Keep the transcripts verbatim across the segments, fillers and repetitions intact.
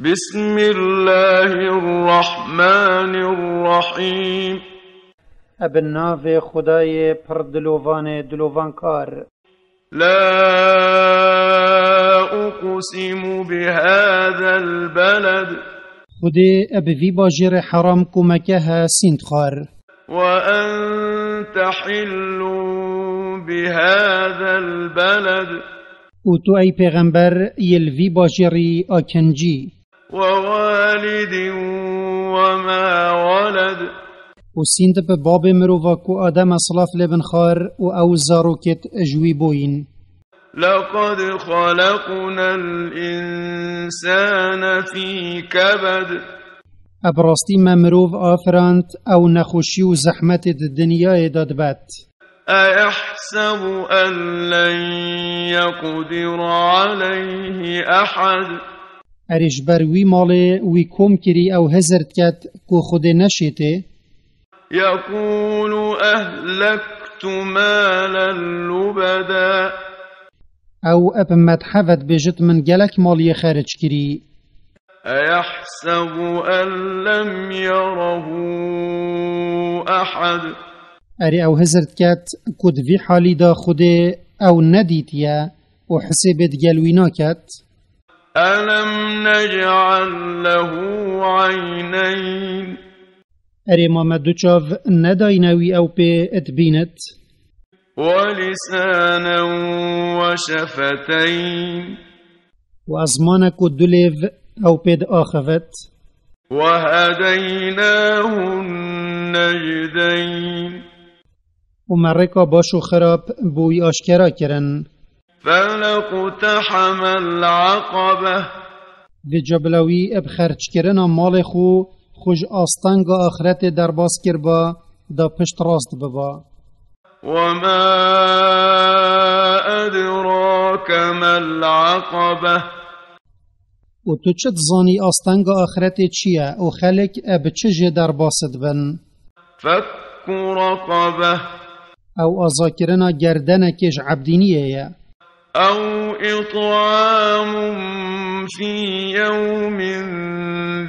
بسم الله الرحمن الرحيم. Bi navê Xwedayê pir dilovanê dilovankar. لا أقسم بهذا البلد. Xwedê bi vî bajêrê heram ku Meke he sînd xwar. وأنت حل بهذا البلد. Û tu ey pêxember yê li vî bajêrî a kincî. ووالد وما ولد. Û sînd bi babê mirova ku Adem e silav lê bin xwar û ew zarokêt ji wî bûyîn. لقد خلقنا الإنسان في كبد. Bi rastî me mirov afirand ew nexweşî û zehmetê di dinyayê de dibet. أيحسب أن لن يقدر عليه أحد. Erê ji ber wî malê wî kom kirî ew hizir diket ku Xwedê neşêtê. يقول أهلكت مالا لبدا. Ew bi medhe ve dibêjit min gelek maliyê xeric kirî. أيحسب أن لم يره أحد. Erê ew hizir diket ku di vî halî de Xwedê ew nedîtiye û hisêbê digel wî naket. ألم نجعل له عينين. Erê ma me du çav nedayne wî ew pê dibînit. ولسانا وشفتين. Û ezmanek û du lêv ew pê diaxivit. وهديناه النجدين. Û me rêka baş û xirab bo wî aşkera kirin. فلا اقتحم العقبة. Vêca bila wî bi xerckirina malê xwe, xwe ji astenga axretê derbas kirba, da pişt rast biba. وما أدراك ما العقبة. Û tu çi dizanî astenga axretê çi ye û xelk bi çi jê derbas dibin? فك رقبة. Ew azakirina gerdenekê ji ebdîniyê ye. أو إطعام في يوم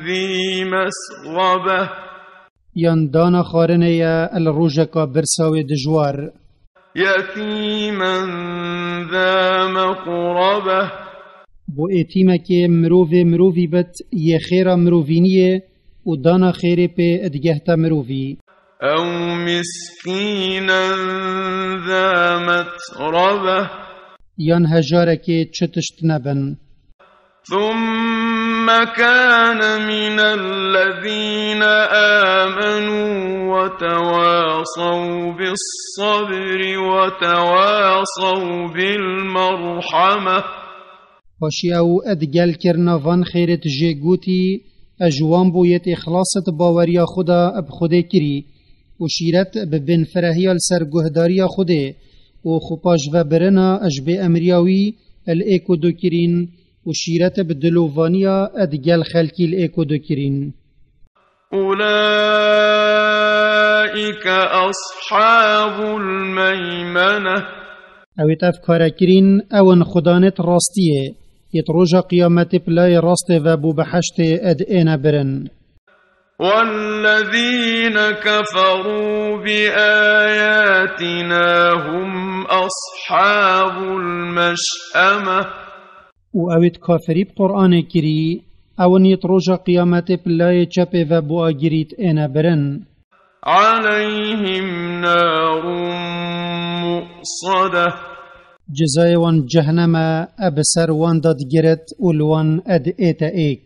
ذي مسغبة. Yan dana xwarinê ye li rojeka birsa wê dijwar. يتيما ذا مقربة. Bo êtîmekê mirovê mirovî bit yê xêra mirovîniyê û dana xêrê pê digehte mirovî. أو مسكينا ذا متربة. Yan hejarekê çi tişt nebin. ثم كان من الذين آمنوا وتواصوا بالصبر وتواصوا بالمرحمة. Paşî ew digel kirina van xêrêt jê gotî, ez ji wan bû yêt îxlasit baweriya xwe de bi Xwedê kirî û şîret bi bênfirehiya li ser guhdariya Xwedê û xwe paşvebirina ji bê emriya wî li êk û du kirîn û şîret bi dilovaniya digel xelkî li êk û du kirîn. أولئك أصحاب الميمنة. Ewêt ev kare kirîn, ew in xudanêt rastiyê, yêt roja qiyametê pilayê rastê ve bû bi heştê ed êne birin. والذين كفروا بآياتنا هم أصحاب المشأمة. Û ewêt kafirî bi Qur'anê kirî, ew in yêt roja qiyametê pilayê çepê ve bû agirît êne birin. عليهم نار مؤصدة. Cezayê wan cehneme e bi ser wan de digiret û li wan ed ête êk.